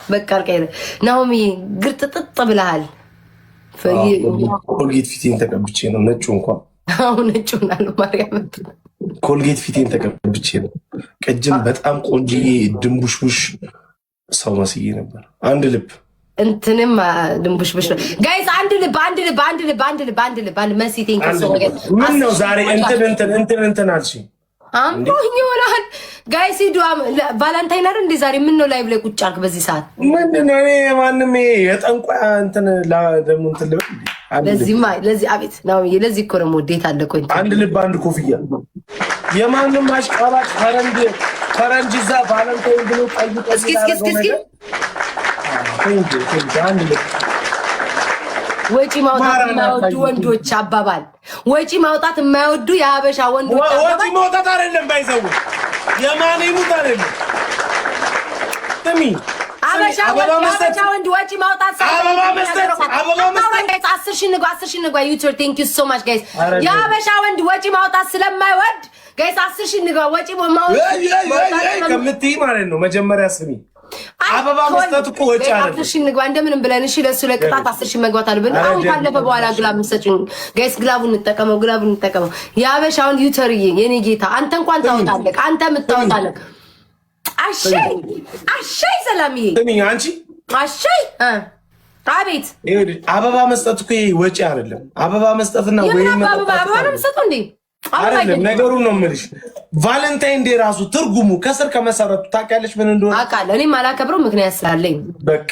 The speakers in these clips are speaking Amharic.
በቃ አልቀይርም። ናሆሚ ግርጥጥጥ ብለሃል። ኮልጌት ፊቴን ተቀብቼ ነው ነጩ እንኳን። አሁን ነጭ ሆናለሁ። ማርያም። ኮልጌት ፊቴን ተቀብቼ ነው። ቅድም በጣም ቆንጅዬ ድንቡሽቡሽ ሰው መስዬ ነበር። አንድ ልብ። እንትንም ድንቡሽቡሽ። Guys፣ አንድ ልብ፣ አንድ ልብ፣ አንድ ልብ፣ አንድ ልብ፣ አንድ ልብ፣ አንድ መሲ፣ thank you so much። ምን ነው ዛሬ እንትን እንትን እንትን እንትን አልሽኝ? አምሮኝ ይሆናል። Guys ሂዱ። Valentine አይደል እንዴ ዛሬ? ምን ነው live ላይ ቁጭ አልክ በዚህ ሰዓት? ምንድን ነው? እኔ ማንም ይሄ የጠንቋይ እንትን ደግሞ እንትን ልበል? ለዚህማ ለዚህ አቤት ነው። ለዚህ እኮ ነው ውዴታ አለ እኮ። አንድ ልብ፣ አንድ ኮፍያ። የማንም አሽቃባጭ ፈረንጅ ፈረንጅ እዛ Valentine ብሎ ቀይ ቀይ። እስኪ እስኪ እስኪ እስኪ። አንድ ልብ። ወጪ ማውጣት የማይወዱ ወንዶች አባባል፣ ወጪ ማውጣት የማይወዱ የሀበሻ ወንዶች። ወጪ ማውጣት አይደለም ባይዘው፣ የማን ይሙት አይደለም። ስሚ። አበሻ ወንድ ወጪ ማውጣት። አበባ መስጠት፣ አበባ መስጠት። 10,000 ንግባ፣ 10,000 ንግባ። ዩቲዩብ፣ thank you so much, guys። የሀበሻ ወንድ ወጪ ማውጣት ስለማይወድ guys 10,000 ንግባ። ወጪ ማውጣት ከምትይ ማለት ነው መጀመሪያ ስሚ፣ አበባ መስጠት እኮ ወጪ አይደለም። 10,000 ንግባ እንደምንም ብለን። እሺ፣ ለእሱ ለቅጣት 10,000 መግባት አለብን። አሁን ካለፈ በኋላ glove የምትሰጪኝ guys፣ glove ኡን እንጠቀመው፣ glove ኡን እንጠቀመው። የሀበሻውን ዩተርዬ፣ የኔ ጌታ፣ አንተ እንኳን ታወጣለህ፣ አንተ የምታወጣለህ። አሸይ አሸይ ሰላምዬ። ስሚኝ አንቺ። አሸይ፣ አቤት። አበባ መስጠት እኮ ወጪ አይደለም። አበባ መስጠትና ወይ አበባ አበባ ነው የምትሰጠው እንዴ? አይደለም፣ ነገሩን ነው የምልሽ። Valentine Day ራሱ ትርጉሙ ከስር ከመሰረቱ ታውቂያለሽ ምን እንደሆነ? አውቃለሁ። እኔም አላከብረው ምክንያት ስላለኝ። በቃ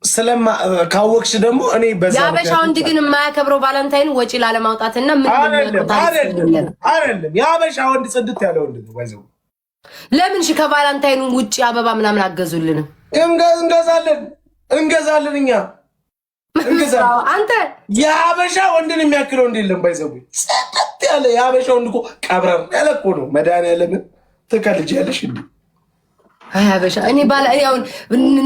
ስለማ ካወቅሽ ደግሞ እኔ በዛ የአበሻ ወንድ ግን የማያከብረው Valentine ወጪ ላለማውጣትና ምን አይደለም፣ አይደለም፣ አይደለም። የአበሻ ወንድ ጽድት ያለ ወንድ ነው። ባይዘው። ለምን እሺ ከ Valentine ኑ ውጭ አበባ ምናምን አገዙልንም? እንገዛለን፣ እንገዛለን፣ እኛ እንገዛለን። አንተ። የሀበሻ ወንድን የሚያክለው ወንድ የለም። ባይዘው ጸጥ ያለ የሀበሻ ወንድ እኮ ቀብረር ያለ እኮ ነው። መድኃኒዓለምን ትቀልጃለሽ እንዴ? አይ ሀበሻ፣ እኔ ባለ እኔ አሁን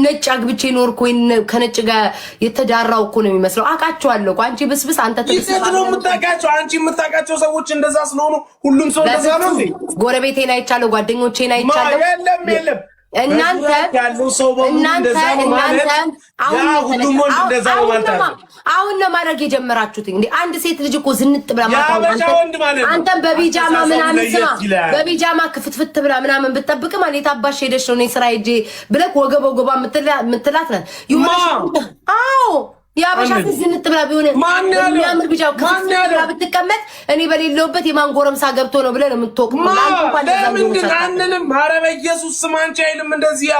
ነጭ አግብቼ ኖርኩ ወይ ከነጭ ጋር የተዳራው እኮ ነው የሚመስለው። አውቃቸዋለሁ እኮ፣ አንቺ ብስብስ፣ አንተ ትብስብስ። የት ነው የምታውቃቸው? አንቺ የምታውቃቸው ሰዎች እንደዛ ስለሆኑ ሁሉም ሰው እንደዛ ነው እንዴ? ጎረቤቴን አይቻለሁ፣ ጓደኞቼን አይቻለሁ። የለም፣ የለም። እናንተ ያለው ሰው በሙሉ እናንተ እንደዛ ነው ማለት እናንተ አሁን ያ ሁሉም ወንድ እንደዛ ነው ማለት አይደለም። አሁን ነው ማድረግ የጀመራችሁት። እንዴ፣ አንድ ሴት ልጅ እኮ ዝንጥ ብላ ማታ የሀበሻ ወንድ ማለት ነው። አንተም በቢጃማ አስተሳሰቡ ምናምን ስማ፣ ለየት ይላል። በቢጃማ ክፍትፍት ብላ ምናምን ብትጠብቅ ማለት የታባሽ ሄደሽ ነው፣ እኔ ስራ ሄጄ ብለህ ወገብ ወገቧ የምትላት ናት። የሆነች ማ? አዎ፣ የሀበሻ ሴት ዝንጥ ብላ ቢሆን ማን ያለው? የሚያምር ቢጃ ማን ክፍትፍት ብላ ያለው? ብትቀመጥ እኔ በሌለውበት የማን ጎረምሳ ገብቶ ነው ብለህ ነው የምትወቅመው። ማ ለአንተ እንኳን እንደዛ ሊሆን ለምንድን ይችላል። አንልም? ኧረ በኢየሱስ ስም አንቺ አይልም እንደዚህ። ያ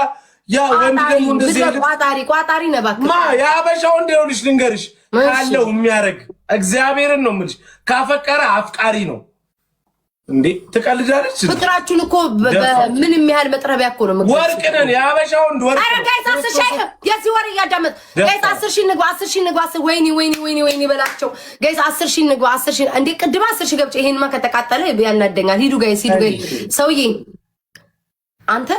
ያ ወንድ ደግሞ እንደዚህ አይልም። ቋጣሪ ቋጣሪ ነህ እባክህ። ማ የሀበሻ ወንድ፣ ይኸውልሽ ልንገርሽ፣ ካለው የሚያደርግ፣ እግዚአብሔርን ነው የምልሽ። ካፈቀረ አፍቃሪ ነው እንዴ። ትቀልጃለች። ፍቅራችሁን እኮ ምንም ያህል መጥረቢያ እኮ ነው የምትገዙት። ወርቅ ነን። የሀበሻ ወንድ ወርቅ ኧረ ነው። Guys፣ 10,000 የዚህ ወር እያዳመጥ guys፣ 10,000 ንግባ፣ 10,000 ንግባ። አስር፣ ወይኔ ወይኔ ወይኔ ወይኔ በላቸው። Guys፣ 10,000 ንግባ፣ 10,000። እንዴ፣ ቅድም 10,000 ገብቼ ይሄንማ ከተቃጠለ ያናደኛል። ሂዱ guys፣ ሂዱ guys። ሰውዬ፣ አንተ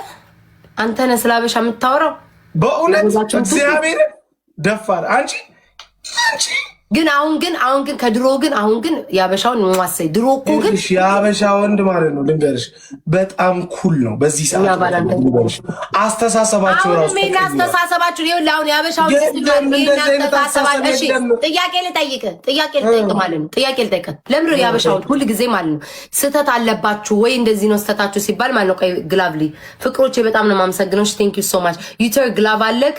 አንተ ነህ ስለ ሀበሻ የምታወራው። በእውነት እግዚአብሔርን ደፋር አንቺ አንቺ። ግን አሁን ግን ከድሮ ግን አሁን ግን የሀበሻውን ዋሰይ ድሮ እኮ ግን ይኸውልሽ የሀበሻ ወንድ ማለት ነው ልንገርሽ፣ በጣም cool ነው። በዚህ ሰዓት ልንገርሽ፣ አስተሳሰባቸው ራሱ አሁንም ይሄን ተቀይሯል። አስተሳሰባችሁ ይኸውልህ፣ አሁን የሀበሻውን የለም፣ እንደዚህ አይነት አስተሳሰብ እሺ የለም። ጥያቄ ልጠይቅህ፣ ጥያቄ ልጠይቅህ ማለት ነው። ጥያቄ ልጠይቅህ። ለምንድን ነው የሀበሻውን ሁል ጊዜ ማለት ነው ስህተት አለባችሁ ወይ እንደዚህ ነው ስህተታችሁ ሲባል ማለት ነው። ቆይ ግላቭሊ ፍቅሮቼ በጣም ነው የማመሰግነው። Thank you so much። ዩተር glove አለክ፣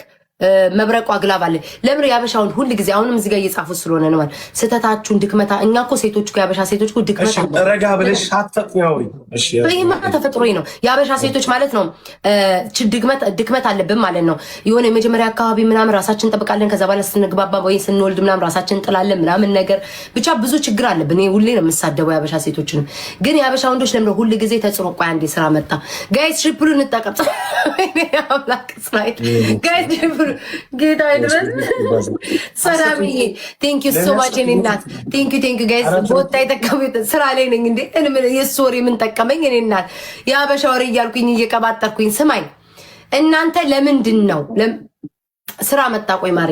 መብረቋ glove አለ። ለምን የሀበሻውን ሁል ጊዜ አሁንም እዚህ ጋር እየጻፉ ስለሆነ ነው ማለት ስህተታችሁን ድክመታ። እኛ እኮ ሴቶች እኮ የሀበሻ ሴቶች እኮ ድክመት እሺ አለ። ረጋ ብለሽ አትፈጥኝ አውሪ። እሺ። ይሄማ ተፈጥሮዬ ነው። የሀበሻ ሴቶች ማለት ነው ድክመት አለብን ማለት ነው። የሆነ የመጀመሪያ አካባቢ ምናምን ራሳችን እንጠብቃለን። ከዛ በኋላ ስንግባባ ወይ ስንወልድ ምናምን ራሳችን እንጥላለን ምናምን ነገር፣ ብቻ ብዙ ችግር አለብን። እኔ ሁሌ ነው የምሳደበው የሀበሻ ሴቶችንም። ግን የሀበሻ ወንዶች ለምደ ሁል ጊዜ ተጽዕኖ። ቆይ አንዴ ስራ መጣ። Guys፣ triple ኡ እንጠቀም። አምላክ እስራኤል፣ guys triple ኡ ጌታ ይድረስ። ሰላምዬ፣ thank you so much የኔ እናት፣ thank you, thank you guys። ቦታ የጠቀሙ ስራ ላይ ነኝ እንዴ፣ የእሱ ወሬ ምን ጠቀመኝ? እኔ እናት የሀበሻ ወሬ እያልኩኝ እየቀባጠርኩኝ። ስማኝ፣ እናንተ ለምንድን ነው ስራ መጣ። ቆይ ማሬ፣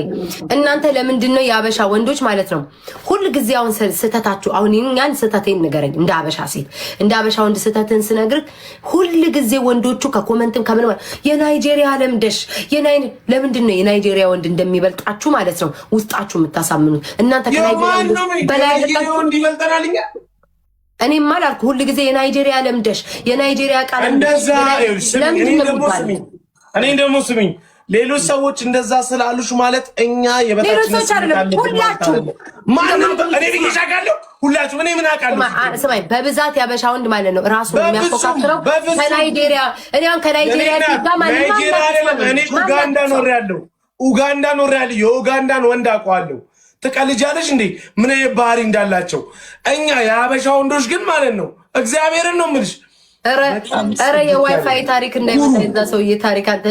እናንተ ለምንድን ነው የአበሻ ወንዶች ማለት ነው ሁል ጊዜ አሁን ስህተታችሁ፣ አሁን ያን ስህተቴን ንገረኝ። እንደ አበሻ ሴት፣ እንደ አበሻ ወንድ ስህተትን ስነግርህ ሁል ጊዜ ወንዶቹ ከ comment ም ከምን የናይጄሪያ ለምደሽ ለምንድን ነው የናይጄሪያ ወንድ እንደሚበልጣችሁ ማለት ነው ውስጣችሁ የምታሳምኑት? እናንተ ከናይጄሪያ በላይ ወንድ ይበልጠናል። እኛ እኔማ አላልኩ። ሁል ጊዜ የናይጄሪያ ለምደሽ፣ የናይጄሪያ ቃል እንደዛ። እኔ ደግሞ ስሚኝ፣ ሌሎች ሰዎች እንደዛ ስላሉሽ ማለት እኛ የበታችነት አይደለም። ሁላችሁ ማንም እኔ ብዬሽ አውቃለሁ። ሁላችሁ እኔ ምን አውቃለሁ? ስማኝ፣ በብዛት ያበሻ ወንድ ማለት ነው ራሱ የሚያፎካክረው ከናይጄሪያ። እኔ አሁን ከናይጄሪያ ጋር ማለት እኔ ኡጋንዳ ኖሬያለሁ፣ ኡጋንዳ ኖሬያለሁ። የኡጋንዳን ወንድ አውቀዋለሁ። ትቀልጃለሽ እንዴ? ምን አይነት ባህሪ እንዳላቸው። እኛ የሀበሻ ወንዶች ግን ማለት ነው እግዚአብሔርን ነው የምልሽ። ኧረ የዋይፋይ ታሪክ እንዳይመስል እዛ ሰውዬ ታሪክ አንተ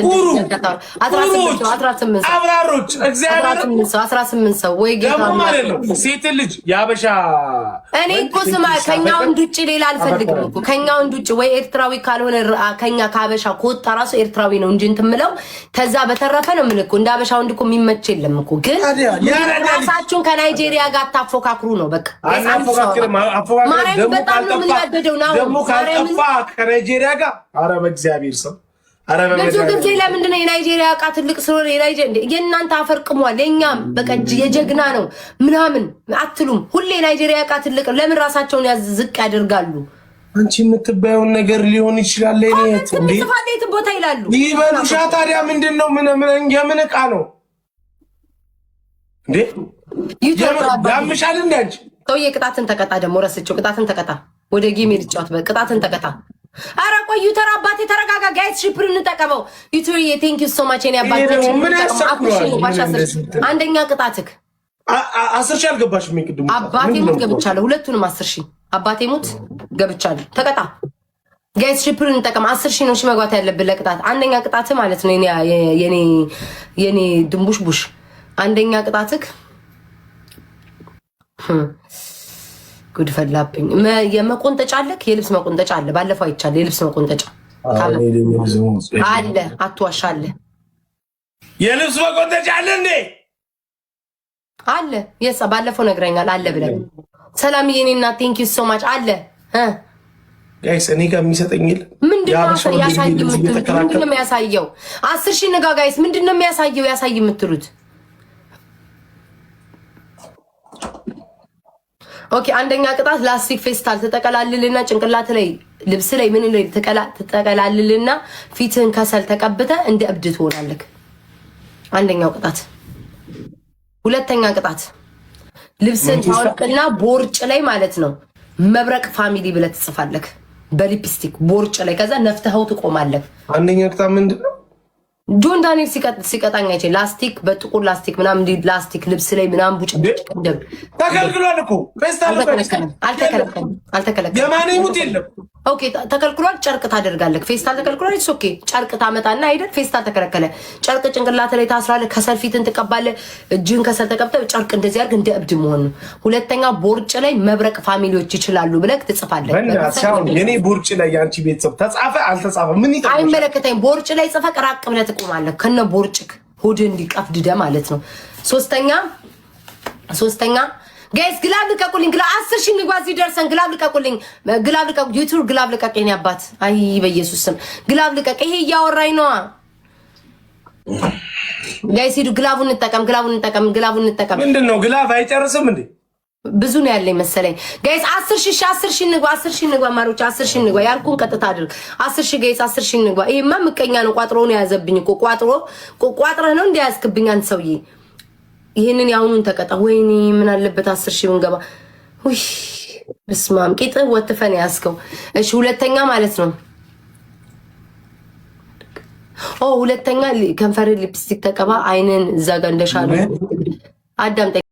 አብራሮች እግዚአብሔር 18 ሰው ወይ ጌታ ደግሞ ማለት ነው ሴት ልጅ የሀበሻ እኔ እኮ ስማ፣ ከኛ ወንድ ውጭ ሌላ አልፈልግም እኮ። ከኛ ወንድ ውጭ ወይ ኤርትራዊ ካልሆነ፣ ከኛ ከሀበሻ ከወጣ ራሱ ኤርትራዊ ነው እንጂ እንትን የምለው። ከዛ በተረፈ ነው የምልህ እኮ እንደ ሀበሻ ወንድ እኮ የሚመች የለም እኮ። ግን ራሳችሁን ከናይጄሪያ ጋር አታፎካክሩ ነው በቃ። ማርያም በጣም ነው የምናደደው ነው። ደግሞ ካልጠፋ ከናይጄሪያ ጋር፣ ኧረ በእግዚአብሔር ሰው። ብዙ ጊዜ ለምንድን ነው የናይጄሪያ እቃ ትልቅ ስለሆነ የናይጄሪያ የእናንተ አፈር ቅሟል፣ የእኛም በቃ የጀግና ነው ምናምን አትሉም። ሁሌ የናይጄሪያ እቃ ትልቅ ለምን ራሳቸውን ዝቅ ያደርጋሉ? አንቺ የምትባየውን ነገር ሊሆን ይችላል። ጽፋት የትም ቦታ ይላሉ። ይበሉሻ። ታዲያ ምንድን ነው? ምን የምን እቃ ነው እንዴ? ያምሻል እንዴ አንቺ? ሰውዬ ቅጣትን ተቀጣ። ደግሞ ረስቼው፣ ቅጣትን ተቀጣ። ወደ game ልጫወት። ቅጣትን ተቀጣ። ኧረ ቆይ ዩተር አባቴ ተረጋጋ። Guys፣ triple እንጠቀመው። ዩተርዬ thank you so much የኔ አባቴ። አንደኛ ቅጣትክ 10,000 አልገባሽም? ቅድሙ አባቴ ሙት ገብቻለሁ። ሁለቱንም 10,000 አባቴ ሙት ገብቻለሁ። ተቀጣ። Guys፣ triple እንጠቀም። 10,000 ነው መግባት ያለብን ለቅጣት። አንደኛ ቅጣት ማለት ነው የኔ ድንቡሽ ቡሽ፣ አንደኛ ቅጣትክ፣ ጉድ ፈላብኝ። የመቆንጠጫ አለክ? የልብስ መቆንጠጫ አለ። ባለፈው አይቻለሁ። የልብስ መቆንጠጫ አለ። አትዋሽ፣ አለ። የልብስ መቆንጠጫ አለ እንዴ? አለ። Yes፣ ባለፈው ነግረኛል አለ ብለን። ሰላም የኔ እናት፣ thank you so much። አለ። Guys፣ እኔ ጋር የሚሰጠኝ የለም። ምንድን ነው ያሳይ የምትሉት? ምንድን ነው የሚያሳየው? 10,000 ንጋ guys። ምንድን ነው የሚያሳየው? ያሳይ የምትሉት? Okay፣ አንደኛ ቅጣት ላስቲክ ፌስታል ትጠቀላልልና ጭንቅላት ላይ፣ ልብስ ላይ፣ ምን ላይ ትጠቀላልልና ፊትህን ከሰል ተቀብተ እንደ እብድ ትሆናለህ። አንደኛው ቅጣት። ሁለተኛ ቅጣት ልብስን ታወልቅና ቦርጭ ላይ ማለት ነው መብረቅ family ብለህ ትጽፋለህ በሊፕስቲክ ቦርጭ ላይ። ከዛ ነፍተኸው ትቆማለህ። አንደኛ ቅጣት ምንድን ነው? ጆን ዳንኤል ሲቀጣኝ አይቼ ላስቲክ በጥቁር ላስቲክ ምናምን እንዲህ ላስቲክ ልብስ ላይ ምናምን ቡጭ ተከልክሏል እኮ። አልተከለከለም፣ አልተከለከለም። የማን ሙት የለም። Okay፣ ተከልክሏል። ጨርቅ ታደርጋለህ። ፌስታል ተከልክሏል። It's okay። ጨርቅ ታመጣና አይደል? ፌስታል ተከለከለ። ጨርቅ ጭንቅላት ላይ ታስራለህ። ከሰል ፊትን ትቀባለህ። እጅህን ከሰል ተቀብተህ ጨርቅ እንደዚህ አድርግ፣ እንደ እብድ መሆን ነው። ሁለተኛ ቦርጭ ላይ መብረቅ family ዎች ይችላሉ ብለህ ትጽፋለህ። የኔ ቦርጭ ላይ የአንቺ ቤተሰብ ተጻፈ አልተጻፈ ምን ይጠቅምሻል? አይመለከተኝም። ቦርጭ ላይ ጽፈህ ራቅ ብለህ ትቆማለህ። ከነ ቦርጭክ ሆድ እንዲቀፍድደ ማለት ነው። ሶስተኛ guys፣ glove ልቀቁልኝ። Glove 10,000 ንግባ እዚህ ደርሰን glove ልቀቁልኝ። Glove ልቀቁ። ዩቱብ glove ልቀቅ። የኔ አባት፣ አይ በኢየሱስ ስም glove ልቀቅ። ይሄ እያወራኝ ነዋ። Guys ሂዱ፣ glove ኡን እንጠቀም፣ glove ኡን እንጠቀም፣ glove ኡን እንጠቀም። ምንድን ነው glove አይጨርስም እንዴ? ብዙ ነው ያለኝ መሰለኝ። Guys፣ 10,000፣ 10,000 ንግባ፣ 10,000 ንግባ፣ ማሮች 10,000 ንግባ። ያልኩን ቀጥታ አድርግ። 10,000 guys፣ 10,000 ንግባ። ይሄማ ምቀኛ ነው። ቋጥሮ ነው የያዘብኝ እኮ። ቋጥሮ ቋጥረህ ነው እንደያዝክብኝ አንተ ሰውዬ። ይህንን የአሁኑን ተቀጣ። ወይኔ ምን አለበት 10,000 ብንገባ። ውይ በስመ አብ፣ ቂጥህ ወትፈን ያዝከው። እሺ ሁለተኛ ማለት ነው፣ ኦ ሁለተኛ ከንፈር ሊፕስቲክ ተቀባ። አይንን እዛ ጋር እንደሻለ አዳምጠኝ።